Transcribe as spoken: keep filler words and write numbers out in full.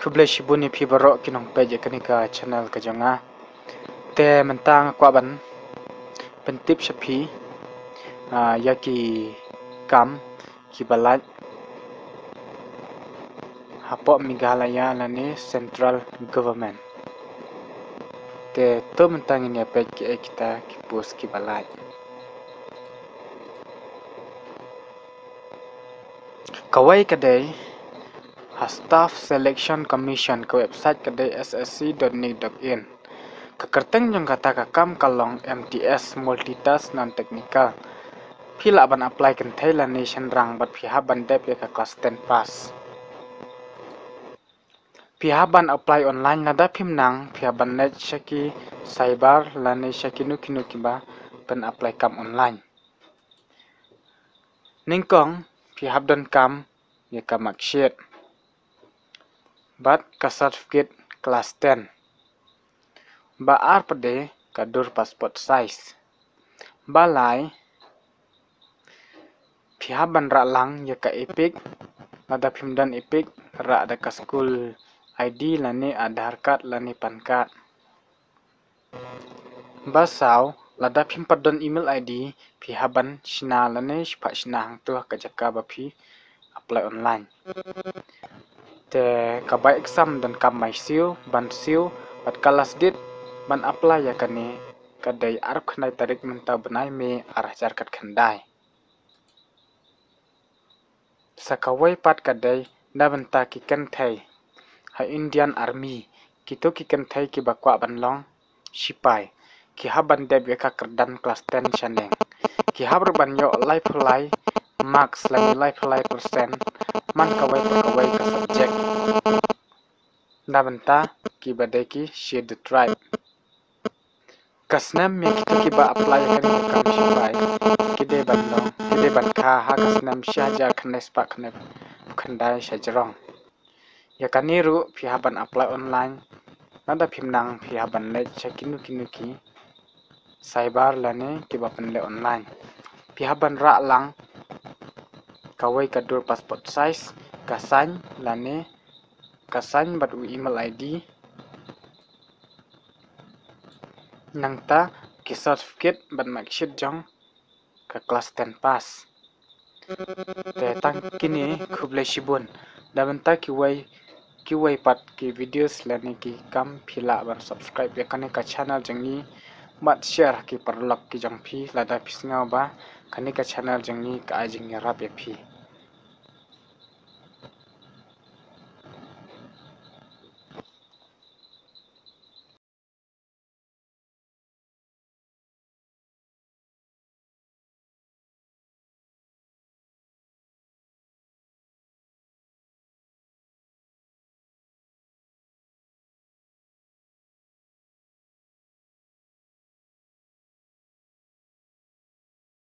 Khublei shibun ïa phi baroh ki nongpeit ïa kane ka channel ka jong nga. Te mynta nga kwah ban pyntip sha phi, ah, ïa ki kam kiba lait hapoh Meghalaya lane Central Government. Te to mynta ngin ïa peit kiei kita ki post kiba lait. Kawei ka dei ha Staff Selection Commission, ka website ka dei S S C dot nic dot in. Ka kyrteng jong kata ka kam ka long M T S, Multitask Non-Technical. Phi lah ban apply kynthei lane shynrang bad phi hap ban dep ïa ka class ten pass. Phi hap ban apply online, lada phim nang phi hap ban leit sha ki cyber lane sha kino kino kiba pyn-apply kam online. Nyngkong phi hap donkam ïa ka marksheet bad ka certificate class ten. Ba ar pat de ka dur passport size. Ba lai phi hap ban rah lang ïa ka EPIC, lada phim don EPIC rah da ka school I D lane Aadhaar card lane PAN card. Ba saw, lada phim pat don email I D phi hap ban shna lane shipah shna hangto ha ka jaka ba phi apply online. Te ka bai exam donkam mai siew, ban siew, bad ka last date ban apply ïa kane ka dei arphew khyndai tarik mynta u bnai May ar hajar khatkhyndai. Sa kawei pat ka dei na bynta ki kynthei ha Indian Army, kito ki kynthei kiba kwah ban long sipai, ki hap ban dep ïa ka kyrdan class ten shaneng. Ki hap ruh ban ïoh laiphew lai marks lane laiphew lai percent man kawei pa kawei ka subject. Na bynta kiba dei ki Scheduled Tribe. Ka snem ïa kito kiba apply ïa kane ka kam sipai ki dei ban long, ki dei ban kha ha ka snem shi hajar khyndai spah khyndai phew khyndai shajrong. Ïa kane ruh phi hap ban apply online, lada phim nang phi hap ban leit sha kino kino ki cyber lane kiba pynleh online. Phi hap ban rah lang kawei ka dur passport size, ka sign lane ka sign bad u email I D. Nangta ki certificate bad marksheet jong ka class ten pass. Te tang kine, khublei shibun. Na bynta kiwei, kiwei pat ki videos lane ki kam phi lah ban subscribe ïa kane ka channel jong ngi. Bad share ki paralok ki jong phi lada phi sngew ba kane ka channel jong ngi ka ai jingïarap ïa phi.